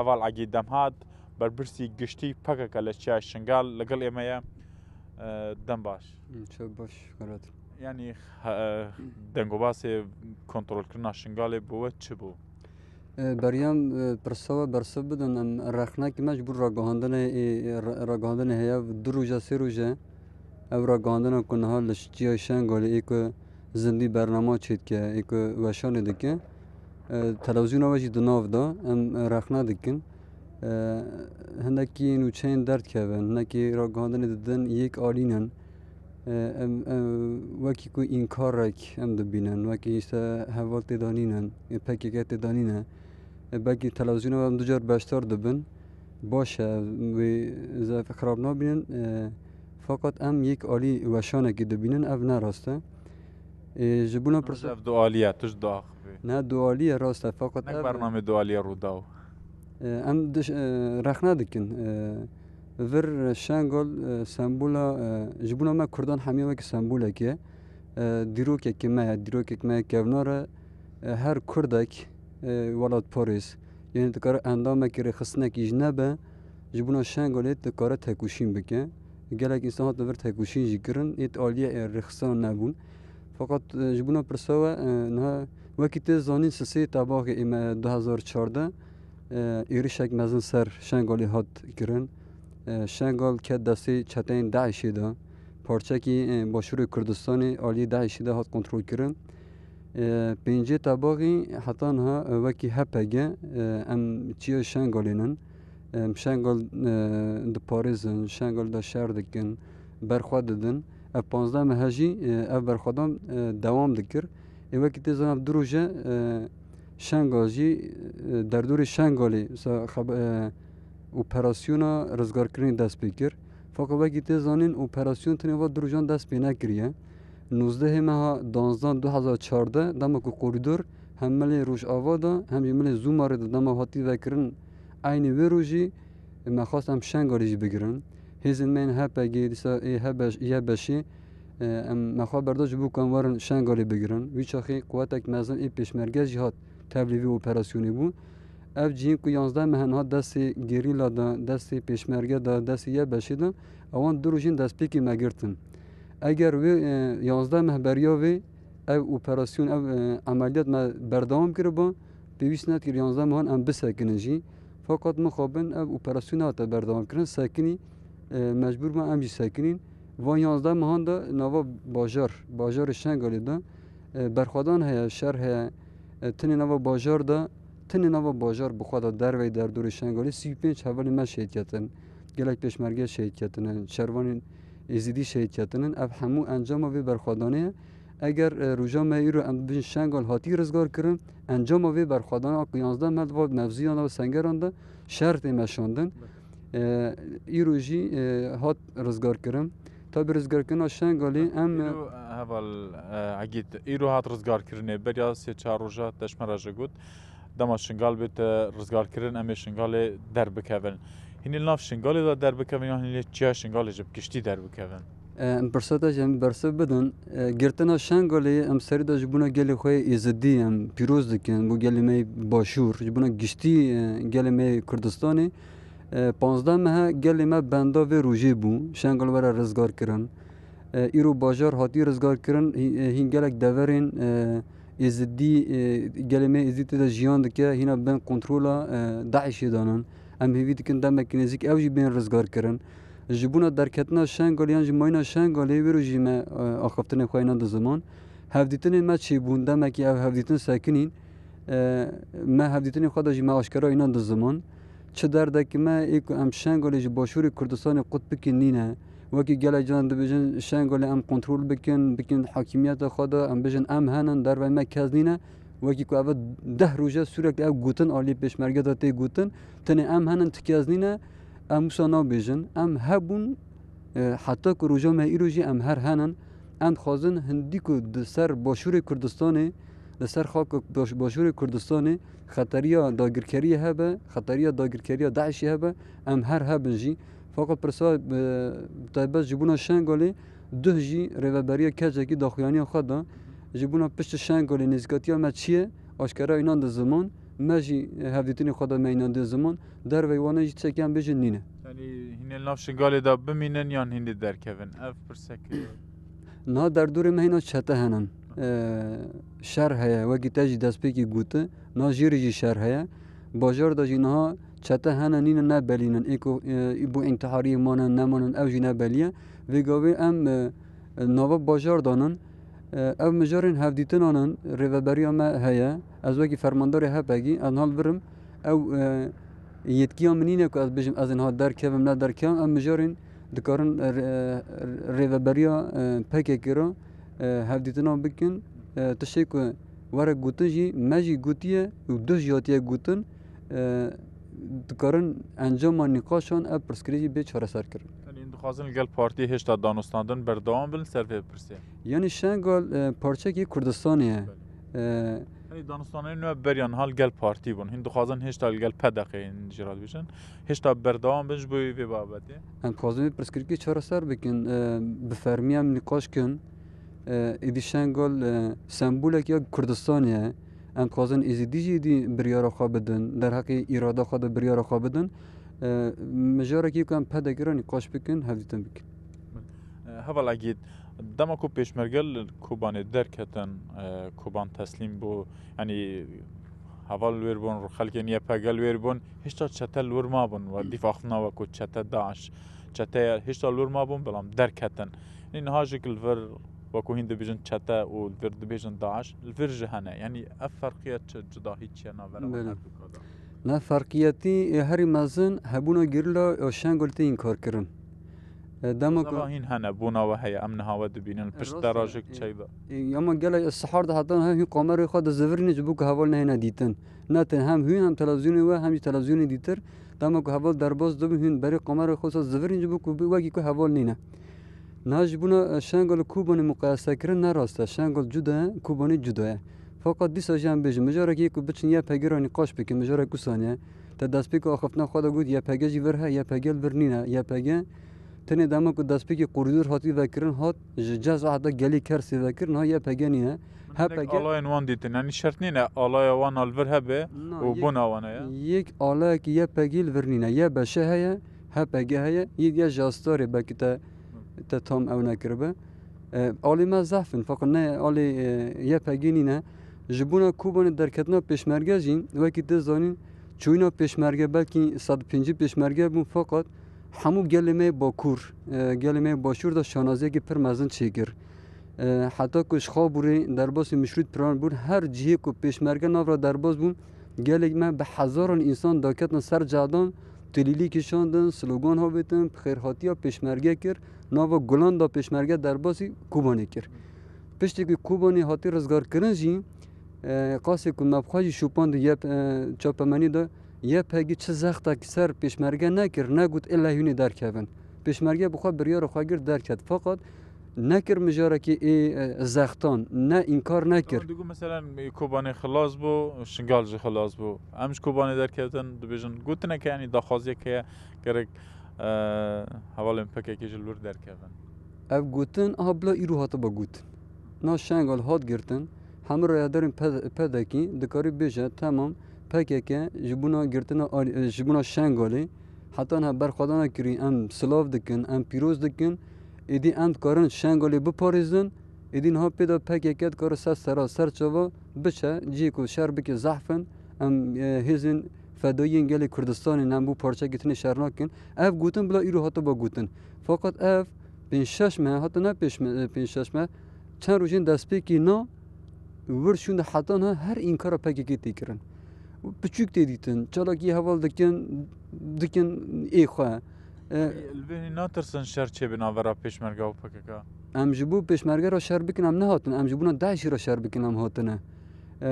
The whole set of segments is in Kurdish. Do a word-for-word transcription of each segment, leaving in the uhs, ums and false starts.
Heval Egîd Demhat, berpirsî giştî P K K li Çiya Şingal li gel ême ye. E, dem baş. Çok baş, Murat. Yanî, e, dengobasê kontrolkirina Şingalê bo we çi bû? E, Beriyem, e, pirsa we bersiv bidin, em rexnekî me ji bo ragihandinê, e, e, ra-, ragihandinê heye du roje, sê roje. Ev ragihandina ku niha li Çiya Şengalê ê ku zindî bernama çêdike, ê ku weşanê dike, e, televîzyona we jî di nav de, em, e, rexne dikin. E, Hindekî nûçeyên derdikevin, hindekî ragihandinê didin yek alî nin. E, em, em, wekî ku înkarek em dibînin, wekî îşte heval tê de nînin, e, P K K tê de nîne. E, belkî televîzyona we em du car beşdar dibin. Baş e, wê zaf xirab nabînin. E, feqet em yek alî weşanekî dibînin, ev ne rast e. E, ji bona pirsa- Ev dualî ye, tu ji diaxivî. Ne dualî ye, rast e. Feqet Nek ev bernamê dualî ye Rûdaw. E, em diş, e, rexne dikin. E, vir Şengal, e, sembola, e, ji bona me Kurdan hemiya wekî sembolekê ye. E, dîrokekê me ye, dîrokek me ye kevnar e. E, her Kurdek, e, welatparêz, yanî dikare endamekî rêxistinekî jî nebe, ji bona Şengalê dikare tekoşîn bike. Gelek însan hatin vir tekoşîn jî kirin, ê di aliyê, e, rêxistina nebûn. Feqet, e, ji bona pirsa we, e, niha wekî tê zanîn sisê tebaxê ê me du hezar çardeh, e, êrişek mezin ser Şengalê hat kirin. E, Şengal ket destê çeteyên DAIŞê de. Parçekî, e, başûrê Kurdistanê aliyê DAIŞê de hat kontrolkirin. E, pêncê tebaxî heta niha, e, wekî H P G, e, em Çiya Şengalê nin. Em Şengal, e, diparêzin, Şengal de şer dikin, berxwe didin. Ev panzdeh mehe jî, e, ev berxwedan, e, dewam dikir. Ê wekî tê zanîn ev du roje, e, Şengal jî, e, derdorê Şengalê, wisa xeb-, e, operasyona rizgarkirinê dest pê kir. Feqet wekî tê zanîn, operasyon tenê va du rojan dest pê nekiriye. Nozdehê meha danzdan du hezar çardeh, dema ku korîdor hem milê Rojava de hem jî milê Zûmarê de dema hatî vekirin, eynî wê rojî me xwest em Şengalê jî bigirin. Hêzên me yên H P G, dîsa ê H B Ş, Y B Şê, e, em me xwe berda ji bo ku em werin Şengalê bigirin. Wî çaxê quwetek mezin ê pêşmerge jî hat tevlî vê operasyonê bû. Ev cihên ku yanzdeh meh niha destê gerîla de, destê pêşmerge de, destê Y B Şê de, ewan du rojên destpêkê me girtin. Eger wê, e, yanzdeh meh beriya vê ev operasyon, ev, e, emeliyat me berdewam kiriba, pêwîst nedikir yanzdeh mehan em bisekinin jî. Feqet mixabin ev operasyon nehate berdewam kirin, sekinî, e, mecbûr me em jî sekinîn. Van yanzdeh mehan de nava bajar, bajarê Şengalê de, e, berxwedan heye, şer heye, e, tenê nava bajar de, tenê nava bajar bi xwe de derveyî derdorê Şengalê sî û pênc hevalên me şehîd ketin. Gelek pêşmerge şehîd ketine, şervanên êzidî şehîd ketinin. Ev hemû encama vê berxwedanê ye. Eger, e, roja me îro em bibêjin Şengal hatî rizgar kirin, encama vê berxwedana ku yanzdeh meh di va mevziyan de, sengeran de şer tê meşandin. E, îro jî, e, hat rizgar kirin. Tabî rizgarkirina Şengalê em, e, Îro, e, heval, e, Egîd, îro hat rizgarkirinê, beriya sê çar roja te ji me re jî got, dema Şingal bête rizgarkirin, em ê Şingalê derbikevin. Hînî li nav Şingalê de derbikevin yan hînî Çiya Şingalê jî bi giştî derbikevin? E, em pirsa te jî em bersiv bidin. E, girtina Şengalê em serî de ji bona gelê xwe yê Êzidî em pîroz dikin, bo gelê me yê Başûr, ji bona giştî, e, gelê me yê Kurdistanê. E, panzdeh mehe gelê me benda vê rojê bû, Şengal were rizgar kirin. E, îro bajar hatî rizgar kirin, hî-, e, hîn gelek deverên, e, Êzidî, e, gelê me Êzidî tê de jiyan dike, hîna bin kontrola, e, DAIŞê danin. Em hêvî dikin demekî nêzîk ew jî bên rizgar kirin. Ji bona derketina Şengalê yan jî mayîna Şengalê wê rojî me, e, axaftinê xwe înan di ziman. Hevdîtinên me çêbûn, demekî ev hevdîtin sekinîn. E, me hevdîtinên xwe de jî me aşkera înan di ziman. Çi derdekî me ê ku em Şengalê ji Başûrê Kurdistanê qut bikin nîne. Wekî gelek caran dibêjin Şengalê em kontrol bikin, bikin hakimiyeta xwe de, em bêjin em henin, dervey me kes nîne. Wekî ku ev deh roj e sürekli ev gotin aliyê pêşmerge de tê gotin. Tenê em henin, ti kes nîne. Em wisa nabêjin. Em hebûn, e, heta ku roja me îro jî em her henin. Em dixwazin hindî ku di ser Başûrê Kurdistanê, li ser xaka baş-, Başûrê Kurdistanê xeteriya dagirkeriyê hebe, xeteriya dagirkeriya DAIŞê hebe, em her hebin jî. Feqet pirsa, e, taybet ji bona Şengalê duh jî rêveberiya keçekî daxuyaniya xwe da. Ji bona piştî Şengalê nêzîkatiya me çi ye, aşkera înan di ziman. Me jî hevdîtinê xwe de me înandiye ziman, derveyî wana jî tiştekî em bêjin nîne. Yanî hîn ê li nav Şingalê de bimînin yan hîn ê derkevin? Ev pirsek e. Niha derdorê me hîna çete hene. Ee, şer heye, wekî te jî destpêkî gote, niha jêrê jî şer heye. Bajar de jî niha çete hene nîne, ne belî nin. Ê ku, e, ê bo întihariyê manin, nemanin, ew jî ne belî ye. Vê gavê em, e, nava bajar de nin. E, ev mijarên hevdîtinan in, rêveberiya me heye. Ez wekî fermandarê H P G, ez niha li vir im. Ew, e, yetkiya min nîne ku ez bêjim ez ê niha derkevim, ne derkevim. Ev mijarên dikarin, e, rê-, e, rêveberiya, e, P K K re, e, hevdîtina bikin. E, tiştê ku were gotin jî, me jî gotiye û duh jî hatiye gotin. E, dikarin encama nîqaşan ev pirsgirêk jî bê çareserkirin. Yanî hûn dixwazin li gel partiyê hêşta danûstandin berdewam bin li ser vê pirsê? Yanî Şengal, e, parçekî Kurdistanê ye. Belê. E, Yanî danûstanên nû beriya niha li gel partî bûn. Hûn dixwazin hêşta li gel P D X'ê hûn jî re dibêjin. Hêşta berdewam bin ji bo vê babetê? Em dixwazin vê pirsgirêkê çareser bikin. E, bi fermî em nîqaş kin. E, êdî Şengal, e, sembolek ya Kurdistanê ye. Em dixwazin Êzidî jî êdî biryara xwe bidin, derheqê îrada xwe de biryara xwe bidin. E, mijarekî ku em P D K re nîqaş bikin, hevdîtin bikin. E, Heval Egîd, dema ku pêşmerge li Kobanê derketin, e, Koban teslîm bû, yanî heval li wêr bûn, xelkên Y P G li wêr bûn, hêşta çete li wir mabûn, we dîf axiftina we ku çete DAIŞ, çete ye, hêşta li wir mabûn, belam derketin. Yanî niha jî ku li vir, wekû hîn dibêjin çete û li vir dibêjin DAIŞ, li vir jî hene. Yanî ev ferqiyet çi, cudahî çi ye navbera wan Belê. her du ka de? Ne ferqiyetî, e, herî mezin hebûna gerîla ya Şengalê tê înkarkirin. E, dema ku Zava hîn hene, bona we heye, em niha we dibînin, li pişt Rast e, derajek e, çey de. E, ama gelek ez sihar de heta niha hîn kamerayê xwe dizivirîne ji bo ku heval nehêne dîtin. Ne tenê hem hûn hem televîzyonê we hem jî televîzyonê dîtir. Dema ku heval derbas dibin hûn berê kamerayê xwe zivirîn ji bo ku bi-, wekî ku heval nîne. Niha ji bona, e, Şengal û Kobanê muqayesekirin ne rast e. Şengal cuda ye, Kobanê cuda ye. Feqet dîsa jî em bêjin, mijarekî ku biçin Y P G re nîqaş bikin, mijarek wisa ye. Te destpêka axiftina xwe de got, Y P G jî vir he, Y P G li vir nîne. Y P G tenê dema ku destpêkê korîdor hatî vekirin, hat ji Cezayê heta Gelê Kersê vekirin, ha Y P G nîne. Min hinek H P G alayên wan dîtin, yanî şert nîne alaya wan a li vir hebe Na, û yek, bona wan heye. Yek alayekî Y P G li vir nîne. Y B Ş heye, H P G heye, yê diye ji Astarê, belkî te, te tam ew nekiribe. E, alî me zehf in, feqet ne alî, e, Y P G nîne. Ji bona Kobanê derketina pêşmerge jî, wekî tu zanîn, çûyîna pêşmerge belkî sed û pêncî pêşmerge bûn, feqet hemû gelê me yê Bakur, e, gelê me yê Başûr de şanaziyekî pir mezin çêkir. E, heta ku ji Xaburê derbasî Mişrût Piran bûn, her cihê ku pêşmerge nav re derbas bûn, gelek me bi hezaran însan daketin ser cadan, tilîlî kişandin, slogan havêtin, bi xêrhatiya pêşmerge kir, nava gulan da pêşmerge derbasî Kobanê kir. Piştî ku Kobanê hatî rizgarkirin jî, e, qasê ku me bi xwe jî şopand û yê, e, çapemenî de Y P G çi zextekî ser pêşmerge nekir, negot illa hûnê derkevin. Pêşmerge bi xwe biryara xwe girt derket. Feqet nekir mijarekî ê, e, zextan, ne înkar nekir. Ewan digot, meselen, Kobanê xilas bû, Şingal jî xilas bû. Em ji Kobanê derketin, dibêjin, gotineke, yanî daxwaziyek heye, gerek, e, hevalên P K K jî li wir derkevin. Ev gotin, aha bila îro hatiba gotin. Na Şengal hat girtin, hemû rayedarên P-, P D K dikarî bêje, temam, P K K ji bona girtina alî-, ji bona Şengalê, heta niha berxwedana kirî, em silav dikin, em pîroz dikin, êdî em dikarin Şengalê biparêzin, êdî niha pê de P K K dikare ser sera, ser çava biçe, cihê ku şer bike zehf in, em, e, hêzên fedayiyên gelê Kurdistanê ne, em bo parçe girtinê şer nakin. Ev gotin bila îro hatiba gotin. Feqet ev pênc şeş meh, heta ne pêş me-, pênc şeş meh, çend rojên destpêkê na wir şûnde heta niha her înkara P K K tê kirin. Piçûk tê dîtin, çalakiyê heval dikin, dikin ê xwe. E, Li vê natirsin şer çêbe navbera pêşmerge û P K K? Em ji bo pêşmerge re şer bikin em nehatin, em ji bona DAIŞ'î re şer bikin em hatine. E,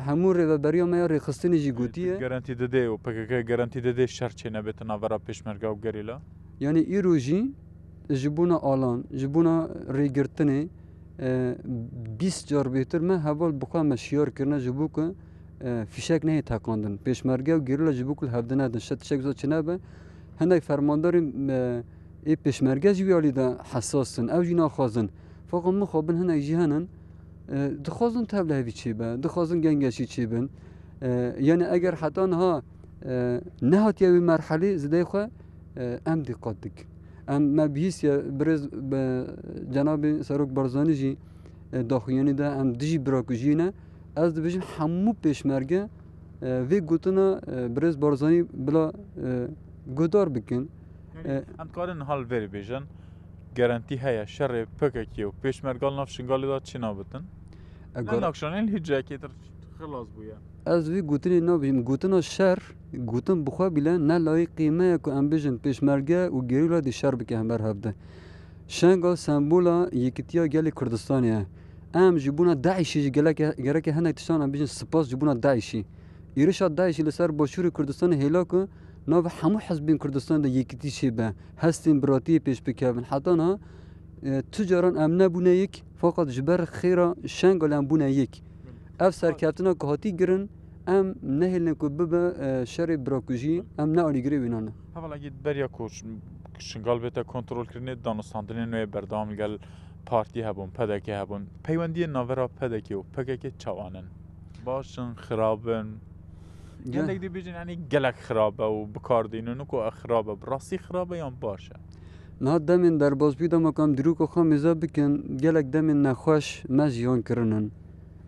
hemû rêveberiya me ya rêxistinê jî gotiye. Garantî dide û P K K garantî dide şer çênebête navbera pêşmerge û gerîla? Yanî îro jî ji bona alan, ji bona rêgirtinê, e, bîst car bêhtir me heval bi xwe me şiyar kirine ji bo ku, e, fîşek nehê teqandin. Pêşmerge û gerîla ji bo ku li hev dinedin, şe tiştek wisa çênebe. Hinek fermandarên, e, ê pêşmerge jî wî alî de hesas in, ew jî naxwazin. Feqet mixabin hinek jî henin, e, dixwazin tevlihevî çêbe, dixwazin gengeşî çêbin. E, yani eger heta niha, e, nehatiye wî merhelê zidey xwe, e, em dîqat dikin. Em me bihîstiye birêz be cenabê Serok Barzanî jî, e, daxuyanî de em dijî birakujiyê ne. Ez dibêjim hemû pêşmerge, e, vê gotina, e, birêz Barzanî bila, e, guhdar bikin. Yanî E, em dikarin hal vêrê bêjin, garantî heye şerê P K K û pêşmerga li nav Şingalê de çê nabitin. E, Ne gar- nakşanên hîcekê tir xilas bûye. Ez vî gotinê nabêjim. Gotina şer, gotin bi xwe bîle ne layîqî me ye ku em bêjin pêşmerge û gerîla dê şer bike hember hev de. Şengal sembola yekîtiya gelê Kurdistanê ye. Em ji bona DAIŞê jî gelek, gereke hinek tiştan em bêjin spas ji bona DAIŞê. Êrişa DAIŞê li ser başûrê Kurdistanê hêla ku nava hemû hizbên Kurdistanê de yekîtî çêbe, hestên biratiyê pêş bikevin. Heta niha, e, tu caran em nebûne yek, feqet ji ber xêra Şengalê em bûne yek. Ev serkeftina ku hatî girin, em nehêlin ku bibe, e, şerê birakujî, em ne alîgirê wîna ne. Hevalekî beriya ku Ş-, Şingal bête kontrolkirinê, danûstandinên wê berdewam li gel partî hebûn, P D K hebûn. Peywendiyên navbera P D K û P K K çawan in? Baş in, xirab in? Ge- Gelek dibêjin, yanî gelek xirab e û bi kar dînin ku ev xirab e. Bi rastî xirab e yan baş e? Niha demên derbasbûyî dema ku em dîroka xwe mêze bikin, gelek demên nexweş me jiyan kirinin.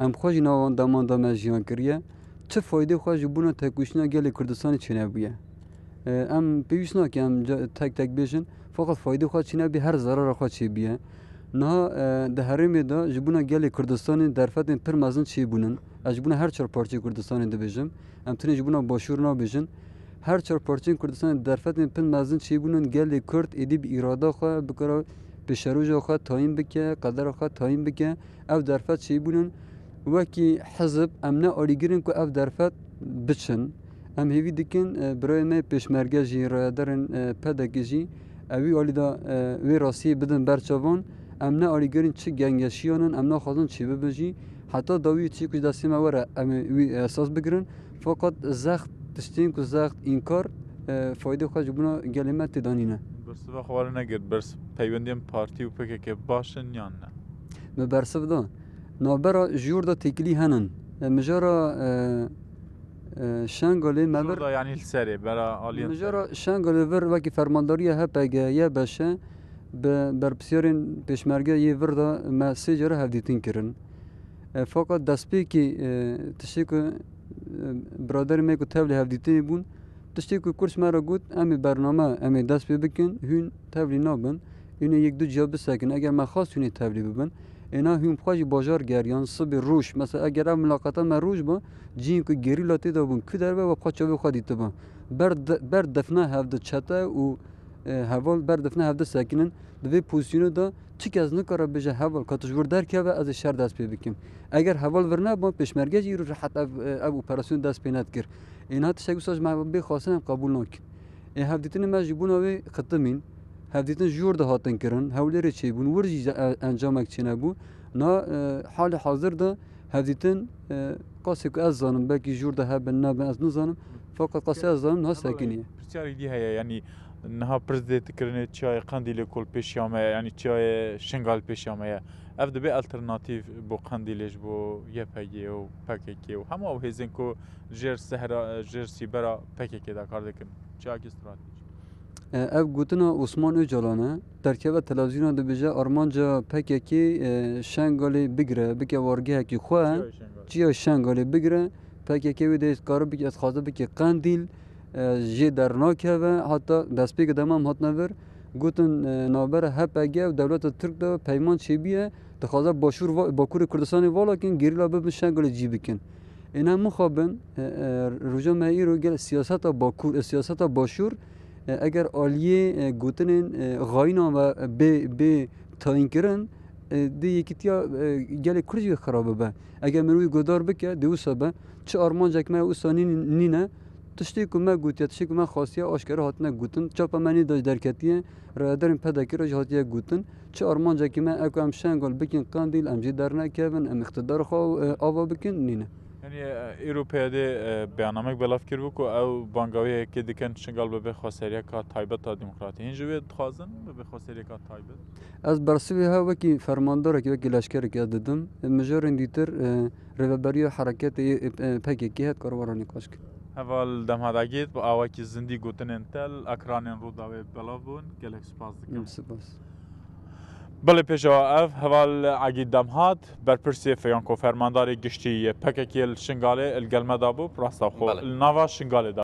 Em xwe jî nav wan deman de me jiyan kiriye. Çi faydê xwe ji bona tekoşîna gelê Kurdistanê çênebûye? E, em pêwîst nake em ca-, tek tek bêjin, feqet faydê xwe çênebûye, her zerara xwe çêbûye. Niha, e, di herêmê de ji bona gelê Kurdistanê derfetên pir mezin çêbûnin. Ez ji bona her çar parçeyê Kurdistanê dibêjim. Em tenê ji bona Başûr nabêjin. Her çar parçeyên Kurdistanê derfetên pir mezin çêbûnin. Gelê Kurd êdî bi îrada xwe bikare pêşeroja xwe tayîn bike, qedera xwe tayîn bike. Ev derfet çêbûnin. Wekî hizb em ne alîgir in ku ev derfet biçin. Em hêvî dikin, e, birayê me pêşmerge jî, rayedarên, e, P D K jî, e, wî alî de, e, wê rastiyê bidin ber çavan. Em ne alîgir in çi gengeşiyan in, em naxwazin çêbibin jî. Heta dawî çi ku ji destê me were, em ê wî esas bigirin. Feqet zext, tiştên ku zext, înkar, e, faydê xwe ji bona gelê me tê de nîne. Bersiva xwe were negir, bers-, peywendiyên partî û P K K baş in yan ne? Me bersiv da. Navbera ji jor de têkilî henin. E, mijara, e, e, Şengalê me Jor vir da, yanî li serê, bera aliyên mijara serê. Şengalê vir wekî fermandariya H P G, Y B Ş, bi berpirsiyarên pêşmerge yê vir de me sê cara hevdîtin kirin. E, fakat destpêkê, e, tiştê ku, e, biraderê me ku tevlî hevdîtinê bûn, tiştê ku Kurd ji me re got, em ê bername, em ê dest pê bikin, hûn tevlî nabin, hûn ê yek du ciya bisekin. Eger me xwest hûn ê tevlî bibin, êna hûn bi xwe jî bajar geriyan, sibê roj. Mesela eger ev milaqata me roj ba, cihên ku gerîla tê de bûn, ku derve we bi xwe çavê xwe dîtiba. Ber de-, ber defna hevdi çete û, e, heval ber defna hevdi sekinin. Di vê pozîsyonê de çi kes nikare bêje, heval, ka tu ji wir derkeve, ez ê şer dest pê bikim. Eger heval vir nebin, pêşmerge jî îro rehet ev, ev operasyon dest pê nedikir. Êna tiştek wisa ji me bê xwestin em qebûl nakin. Ê hevdîtinê me ji bona wê xitimîn. Hevdîtin ji jor de hatin kirin, Hewlêrê çêbûn, wir jî e-, encamek çênebû. Na, e, halê hazir de hevdîtin, e, qasê ku ez zanim, belkî ji jor de hebin, nebin, ez nizanim. Fakat qasê ez zanim, niha Hevalê, sekiniye. Pirsyarek dî heye, yanî niha pirs dê dikirinê çiyayê Qendîlê ku li pêşiya me ye, yanî çiyayê Şingal pêşiya me ye. Ev dibe alternatîf bo Qendîlê ji bo Y P G û P K K û hemû ew hêzên ku jêr sehra, jêr sîbera P K K de kar dikin. Çiyayekî stratejîk. E, ev gotina Osman Ocalan e. Derkeve televîzyona dibêje armanca P K K, e, Şengalê bigire, bike wargehekî xwe. Çiyayê Şengalê. Çiyayê Şengalê bigire. P K K wê dê kare bike, ez xwaze bike Qendîl, e, jê dernakeve. Heta destpêkê dema em hatine vir, gotin, e, navbera H P G û dewleta Tirk de peyman çêbûye, dixwaze Başûr va-, Bakurê Kurdistanê vala kin, gerîla bibin Şengalê cî bikin. Êna mixabin, e, e, roja me îro gel siyaseta Bakur, e, siyaseta Başûr, e, eger aliyê, e, gotinên, e, xayînan ve bê, bê tayînkirin, e, dê yekîtiya, e, gelê Kurd jî xirab bibe. Eger mirovî guhdar bike, dê wisa be. Çi armancek me wisa nî-, nîne, tiştê ku me gotiye, tiştê ku me xwastiye, aşkere hatine gotin. Çapa me nê de derketiye, rayedarên P D K re jî hatiye gotin. Çi armancekî me, eku em Şengal bikin Qendîl, em jê dernekevin, em îqtidar xwe, e, ava bikin, nîne. Îro P Y D beyannamek belav kiribû ku ew banga wê yekê dikin Şingal bibe xweseriyeka taybet a demokratî. Hîn ji wê dixwazin bibe xweseriyeka taybet? Ez bersivê hev wekî fermandarekî, wekî leşkerekî ez didim. Mijarên dîtir, e, rêveberiya hereketê, e, P K K hevkar we re nîqaş kir. Heval Demhadagît bi awakî zindî gotinên te li ekranên Rûdawê belav bûn. Gelek spas dikim. Spas. Belê pêşewa ev heval Egîd Demhat, berpirsê fe-, yan ku fermandarê giştî yê P K K li Şingalê li gel me de bû, rasta xwe li nava Şingalê de.